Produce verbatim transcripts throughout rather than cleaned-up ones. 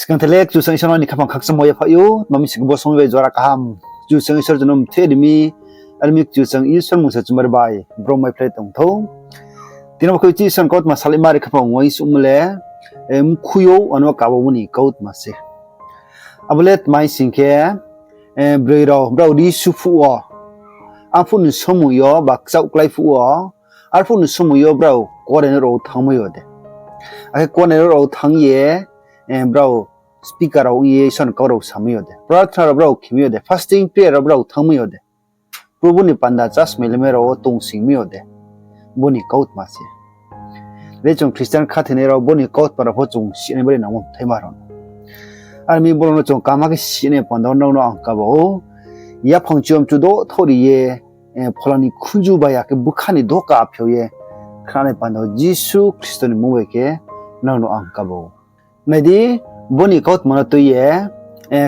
Kangthe le Kchusoyang Isor no ni khaphang khakchangmo yaphaih ou, tma mi sing khe bo somoi bai jora kaham Kchusoyang Isor chung no mthe ri mi, are mi Kchusoyang Isor mungsa chumari bai brom mai phlai tong thou. Tini bo khe Kchusoyang Isor ni kautma salaima ri khaphang uaingsouhmo le, mkhui ou ano kabo wo ni kautma se. Abo le tma mi sing khe, broi rao brao ri su phuh wo, arphuh ni somoi yo ba kchaoh klái phuh wo, arphuh ni somoi yo brao kuarenouh rao thanngmai yo de? Akhe kuarenouh rao thanng ye, brao speaker rao ong ye Isor ni kau rao samai yo de? Prarthana rao brao khemai yo de? Fasting prayer rao brao thanngmai yo de? Probu ni panda chasmailai mai rao wo tongsingmai yo de? Bo ni kautma se. Re chung Christian khathoinai rao bo ni kautma rao pho chung sinai bari nangmo mthaima rao no. Are mi bo rao no chung kaham khe sinai panda wo nrao no ang kabo ou. Yaphang chiyom chu dothouh ri ye, phola ni khunju bai ya khe bkha ni doka phiao ye khnanai panda wo Jisu Khristo ni mmung bai khe nrao no ang kabo ou. Nai di, bo ni kautma no tui ye,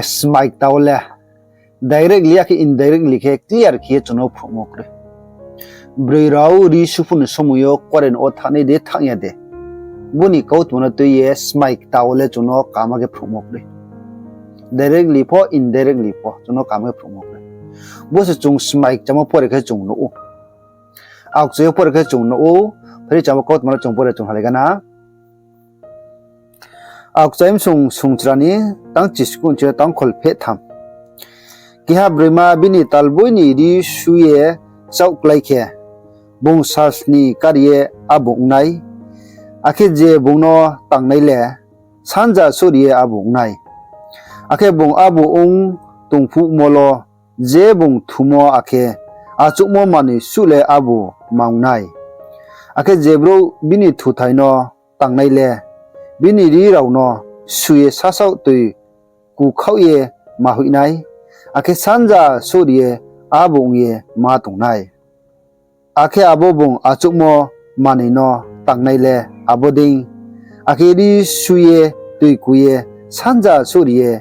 smai kta wo le directly ya khe indirectly khe clear khe ye chung no phruhmo kroi. Broi rao ri su phuh ni somoi yo kuarenouh wo thanngnai de thanng ya de? Bo ni kautma no tui ye smai kta wo le chung no kaham khe phruhmo kroi. Directly pho indirectly pho chung no kaham khe phruhmo kroi. Bo se chung smai kchamo pore khe chung nuh ou. Aokchai yo pore khe chung nuh ou. Phari chamo kautma no chung pore chung halai gana. Aokchai bsung sungchra ni tang chiskung chi tangkhol pheh tham. Keha broima bini talboi ni ri su ye kchaoh klái khe, bung salsni kari ye abu ong nai. Akhe je bung no tangnai le sanja souhri ye abu ong nai. Akhe bung abu ong tong phuhmo lo je bung thumo akhe achouhmo manoi suh le abu ma ong nai. Akhe je brouh bini thuthai no tangnai le bini ri rao no su ye sasaoh toi kukhaoh ye ma hoih nai, akhe sanja souhri ye abu ong ye ma tong nai. Akhe abo bung achouhmo manoi no tangnai le abo dei, akhe ri su ye toi ku ye sanja souhri ye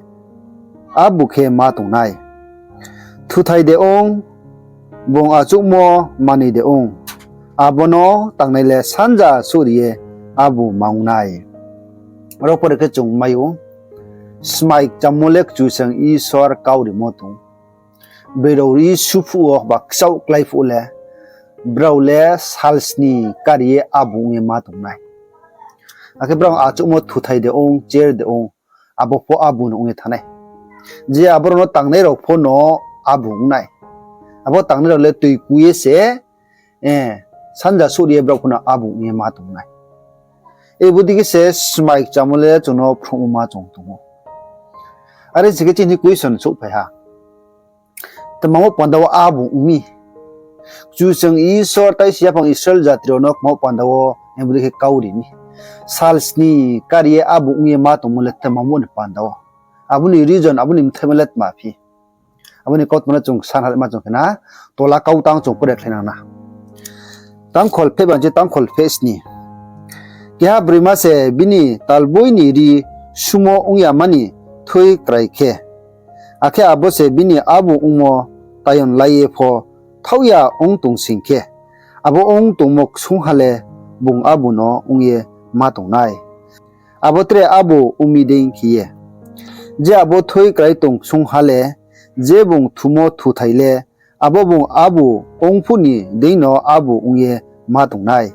abu khe ma tong nai. Thuthai de ong, bung achouhmo manoi de ong, abo no tangnai le sanja souhri ye abu ma ong nai. Aro pore khe chung mai ou, smai kchamo le Kchusoyang Isor kau rimo tong. Broi rao ri su phuh wo ba kchaoh klái phuh le, brao le salsni kari ye abu ong ye ma tong nai. Akhe brao achouhmo thuthai de ong, chair de ong, abo pho abu no ong ye thanng nai. Je abo rao no tangnai rao pho no abu ong nai. Abo tangnai rao le toi ku ye se, sanja souhri ye brao pho no abu ong ye ma tong nai. Bodei khe se smai kchamo le chung no phruhmo ma chung tong ou. Are sing khe chini question souhphai ha. Tma wo panda wo abu ong mi? Kchusoyang Isor taisi yaphang Israel jati rao no kma wo panda wo, bodei khe kau ri mi? Salsni kari ye abu ong ye ma tongmo le tma wo ni panda wo? Abo ni reason, abo ni mthaima le tma phi? Abo ni kautma no chung sanhalma chung khe na, tola kau tang chung pore khlainang na. Tangkhol pheh banchi tangkhol pheh sni. Keha broima se bini talboi ni ri sumo ong yama ni thui krai khe, akhe abo se bini abu ongmo tayon lai ye pho thaoh ya ong tong sing khe, abo ong tongmo ksungha le bung abu no ong ye ma tong nai. Abo tre abu ong mi dei khe ye, je abo thui krai tong ksungha le, je bung thumo thuthai le, abo bung abu ong phuh ni deino abu ong ye ma tong nai.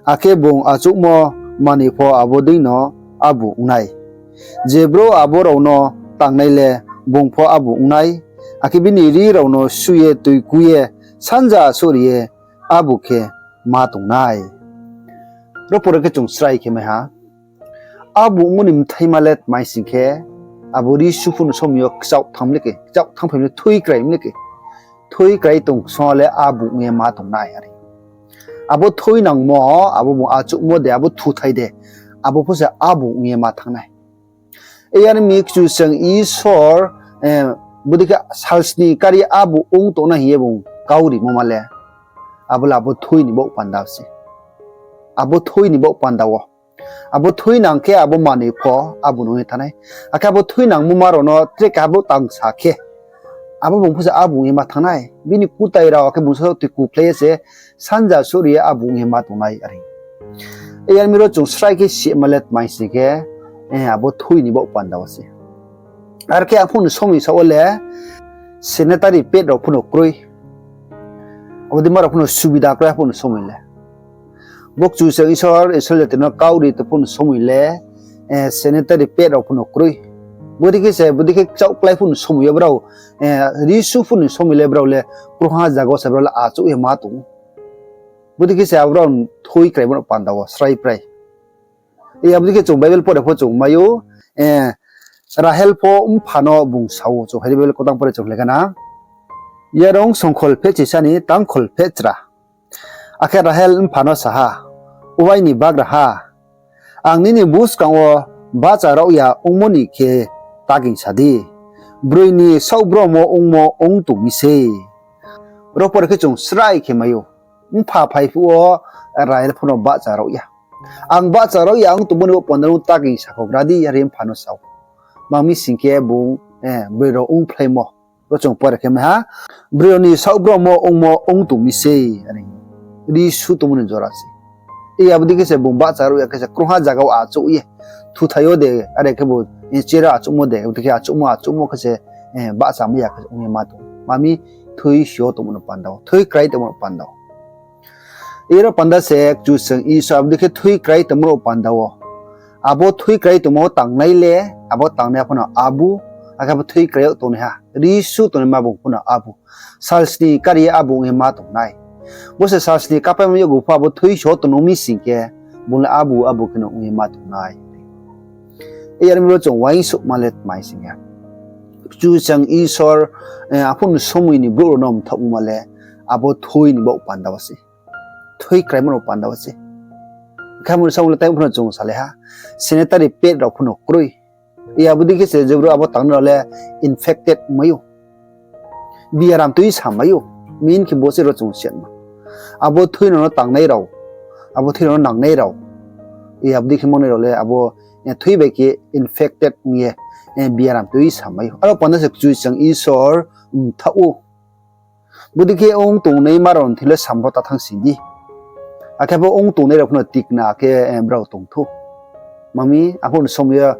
Akhe bung achouhmo manoi pho abo deino abu ong nai. Je brouh abo rao no tangnai le bung pho abu ong nai, akhe bini ri rao no su ye toi ku ye sanja souhri ye abu khe ma tong nai. Ro pore khe chung srai khe mai ha. Abu ongmo ni mthaima le tma sing khe, abo ri su phuh ni somoi yo kchaoh thanng mi le khe, kchaoh thanngphai mi le, thui krai mi le khe, thui krai tong ksungha le abu ong ye ma tong nai are. Abo thui nangmo, abo bung achouhmo de, abo thuthai de, abo pho se abu ong ye ma thanng nai. Yar mi Kchusoyang Isor, bodei khe salsni kari abu ong tongnai hing ye bung kau rimo ma le, abo le abo thui ni baoh panda se. Abo thui ni baoh panda wo. Abo thui nang khe abo manoi pho abu no ong ye thanng nai. Akhe abo thui nangmo ma rao no tre keha bo tangsa khe, abo bung pho se abu ong ye ma thanng nai. Bini kutai rao akhe bung sa toi kukhlai ye se sanja souhri ye abu ong ye ma tong nai are. Yar mi ro chung srai khe sima le tma sing khe, abo thui ni baoh panda wo se. Are khe aphuh ni somoi sa wo le sanitary pad rao phuno kroi. Abo dei ma rao phuno subida kroi aphuh ni somoi le. Bo Kchusoyang Isor, Israel jati no kau ri tong phuh ni somoi le, sanitary pad rao phuno kroi. Bodei khe se, bodei khe kchaoh klái phuh ni somoi yo brao, risu phuh ni somoi le brao le, krungha zaga wo se brao le achouh ye ma tong ou. Bodei khe se abo brao thui kraimo no panda wo srai prai. Abo dei khe chung Bible pore pho chung mai ou, Rahel pho mpha no bung sa ou, chung hai Bible kotang pore chung le gana. Yarung songkhol phehchisa ni tangkhol phehchra. Akhe Rahel mpha no sa ha, O aini bagraha, ang nini buskang wo bahcha raoh ya ongmo ni khe ta ging sa di. Broi ni saohbrom wo ongmo ong tong mi sei. Ro pore khe chung srai khe mai ou. Mpha phai phuh wo Rahel pho no bahcha raoh ya. Ang bahcha raoh ya ong tongmo ni bo panda no ta ging sakhouhgra di, are mpha no sa ou. Tma mi sing khe bung, broi rao ongphlaimo. Ro chung pore khe mai ha, broi rao ni saohbrom wo ongmo ong tong mi sei, are risu tongmo ni jora se. Abo dei khe se bung bahcha raoh ya khe se krungha zaga wo achouh ye, thuthai yo de, are khebu chair wo achouhmo de, abo dei khe achouhmo, achouhmo khe se, bahcha mai ya khe se ong ye ma tong ou. Tma mi thui si yo tongmo no panda wo, thui krai tongmo no panda wo. Aro panda se Kchusoyang Isor abo dei khe thui krai tongmo no panda wo. Abo thui krai tongmo wo tangnai le, abo tangnai pho no abu, akhe abo thui krai yo tongnaiha, risu tongnaima bung pho no abu. Salsni kari ye abu ong ye ma tong nai. Bo se salsni kapaimo yakgu pho abo thui si yo tong mi sing khe, bung le abu, abu kheno ong ye ma tong nai. Yar mi ro chung uaingsouhma le tma sing khe, Kchusoyang Isor, aphuh ni somoi ni brouh rao no mthaohmo ma le, abo thui ni baoh panda wo se. Thui kraimo rao panda wo se. Khe abo ni samung le tai pho no chung salai ha, sanitary pad rao pho no kroi. Abo dei khe se je brouh abo tangnai rao le infected ongmai ou. Biaram tui samai ou. Main khe bo se ro chung siatma. Abo thui no no tangnai rao, abo thui no no nangnai rao, abo dei khe mangnai rao le abo thui bai khe infected ong ye, biaram tui samai ou. Aro panda se Kchusoyang Isor mthaoh ou. Bodei khe ong tongnaima rao ni thing le samro ta thanng sing di. Akhe bo ong tongnai rao pho no tikna khe brao tong thou. Tma mi aphuh ni somoi yo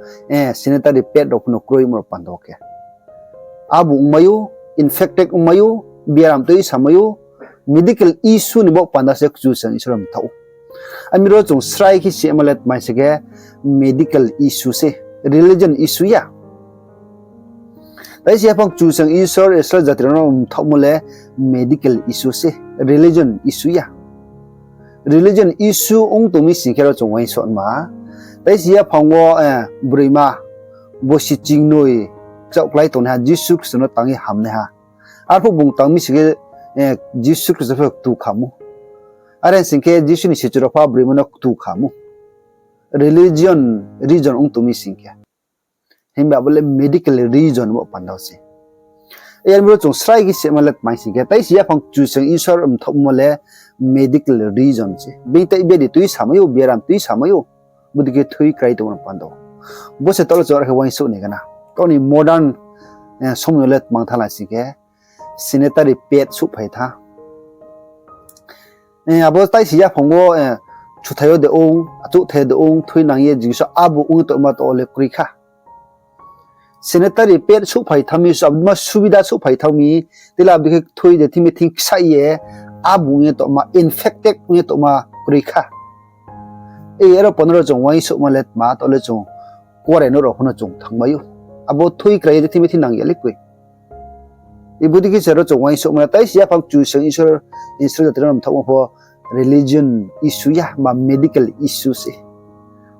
sanitary pad rao pho no kroimo rao panda wo khe abu ongmai ou, infected ongmai ou, biaram tui samai ou, medical issue ni baoh panda se Kchusoyang Isor mthaoh ou. Ami ro chung srai khe sima le tma sing khe medical issue se, religion issue ya. Tai se yaphang Kchusoyang Isor Israel jati rao no mthaohmo le medical issue se, religion issue ya. Religion issue ong tong mi sing khe ro chung uaingsouhma. Tai se yaphang wo broima, bosi chingnoi, kchaoh klái tongnaiha, Jisu Khristo no tang ye hamnaiha. Arphuh bung tang mi sing khe, Jisu Khristo pho ktu khamo. Are sing khe Jisu ni sichu rao pho broima no ktu khamo. Religion reason ong tong mi sing khe. Himba abo le medical reason bo panda wo se. Yar mi ro chung srai khe sima le tma sing khe, tai se yaphang Kchusoyang Isor mthaohmo le medical reason se. Bini tai bedi tui samai ou, biaram tui samai ou. Bodei khe thui krai tongmo no panda wo. Bo se taoh le chung are khe uaingsouh nai gana. Taoh ni modern somoi yo le tmang thanng la sing khe, sanitary pad souhphai tha. Abo tai se yaphang wo, chuthai yo de ong, achouhthai yo de ong, thui nang ye jigso abu ong ye tongma taoh le kroi kha. Sanitary pad souhphai thanng mi, abo ma subida souhphai thanng mi, tei le abo dei khe thui de thing mi thing ksaih ye, abu ong ye tongma, infected ong ye tongma kroi kha. Aro panda ro chung uaingsouhma le tma taoh le chung kuarenouh rao pho no chung thanngmai ou. Abo thui krai ye de thing mi thing nang ya le koi. Bodei khe se ro chung uaingsouhma le tai se yaphang Kchusoyang Isor, Israel jati rao no mthaohmo pho religion issue ya, ba medical issue se.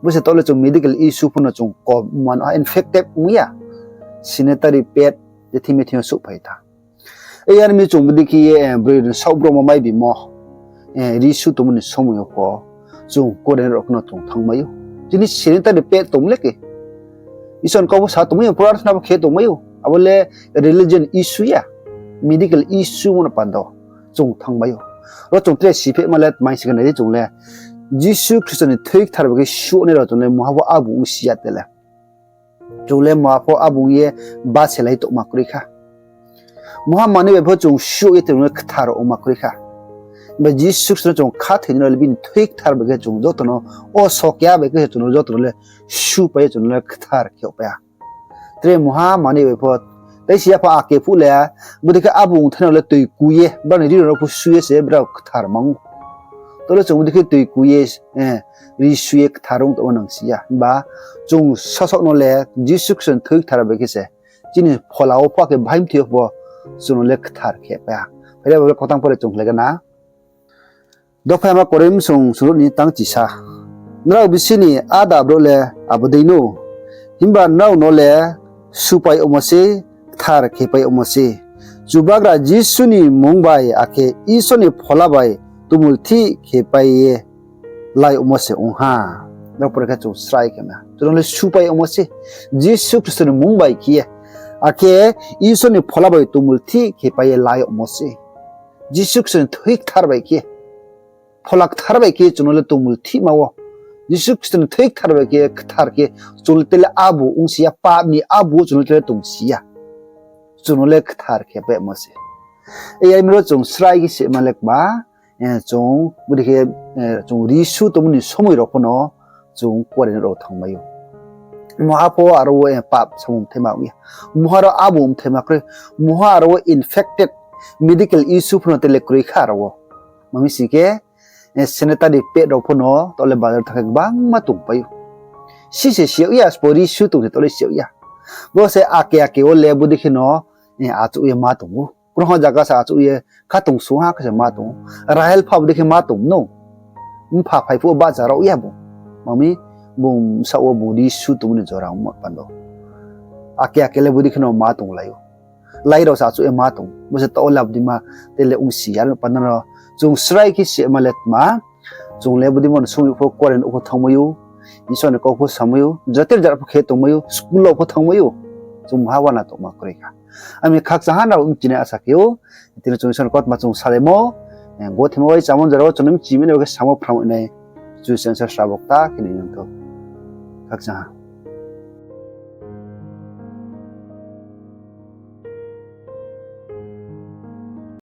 Bo se taoh le chung medical issue pho no chung kom mano ha, infected ong ya. Sanitary pad je thing mi thing yo souhphai tha. Yar mi chung bodei khe ye, broi ni saohbrom wo mai bimo, risu tongmo ni somoi yo pho, chung kuarenouh rao pho no chung thanngmai ou. Chini sanitary pad tong le khe, Isor ni kau pho sa tongmai ou, prarthana pho khe tongmai ou. Abo le religion issue ya, medical issue mo no panda wo chung thanngmai ou. Ro chung tre siphehma le tma sing khe nai di chung le, Jisu Khristo ni thui kthar bai khe suh nai rao chung le mungha pho abu ong si ya te le. Chung le mungha pho abu ong ye baselai tongma kroi kha. Mungha manoi bai pho chung suh ye tong le kthar ongma kroi kha. Bai Jisu Khristo no chung khathoinai le bini thoi kthar bai khe chung joto no, o sokya bai khe se chung no joto no le supai ye chung no le kthar khe pai ha. Tre mungha manoi bai pho, teisi ya pho ake phuh le, bodei khe abo ongthai no le toi ku ye, brao ni ri rao no pho su ye se brao kthar mang ou. Tole chung bodei khe toi ku ye, ri su ye kthar ong tongmo nang si ya. Himba chung sasao no le Jisu Khristo ni thoi kthar bai khe se chini phola wo pho, ake bahaing thoi yo pho chung no le kthar khe pai ha. Phai di, Bible kautang pore chung khlai gana. Dophaima Korinth song sungruh ni tang chisa. Nrao bsing ni áda brouh le abo dei nou. Himba nrao no le supai yagmo sei, kthar khepai yagmo sei. Chubagra Jisu ni mmung bai akhe Isor ni Phola bai tongmulthih khepai ye la yagmo se ong ha. Nrao pore khe chung srai khe ma. Chung no le supai yagmo sei. Jisu Khristo ni mmung bai khe ye, akhe Isor ni Phola bai tongmulthih khepai ye la yagmo sei. Jisu Khristo ni thoi kthar bai khe, Phola Kthar bai khe chung no le tongmulthihma wo, Jisu Khristo ni thoi kthar bai khe kthar khe chung le tele abo ong si ya, pap ni abo chung no tele tong si ya. Chung no le kthar khe phaimo se. Ei aimro chung srai khe se ma le kma, chung bodei khe, chung ri su tongmo ni somoi rao pho no chung kuarenouh rao thanngmai ou. Mungha pho aro wo pap samung mthaima ong ya. Mungha aro abo mthaima kroi. Mungha aro wo infected medical issue pho no tele kroi kha aro wo. Mami sing khe, sanitary pad rao pho no tole bazar thanng khe gbangma tongpai ou. Si se si yag ya, sbo ri su tong se tole si yag ya. Bo se ake ake wo le bodei khe no, achouh ye ma tong ou. Krungha zaga se achouh ye khatong sungha khe se ma tong ou. Rahel pha bodei khe ma tong no. Mpha phai phuh wo bahcha rao ya bung. Mami bung bsaoh wo bung ri su tongmo ni jora ongmo panda. Ake ake le bodei khe no ma tonglai ou. Lai rao se achouh ye ma tong. Bo se taoh wo le abo dei ma tele ong si ya panda no. Chung srai khe se ma le tma. Chung le bodei mo ni somoi pho kuarenouh pho thanngmai ou. Isor ni kau pho samai ou. Jatir jara pho khe tongmai ou. School rao pho thanngmai ou. Chung mungha wana tongma kroi kha. Ami khakchang ha nrao mchinai asa khe ou. Tini chung Isor ni kautma chung salaimo, gothe ma bai chámo jora wo chung no mchimai nai bai khe samo phrang nai. Chung se answer srabo kta khe ni nang thou. Khakchang ha.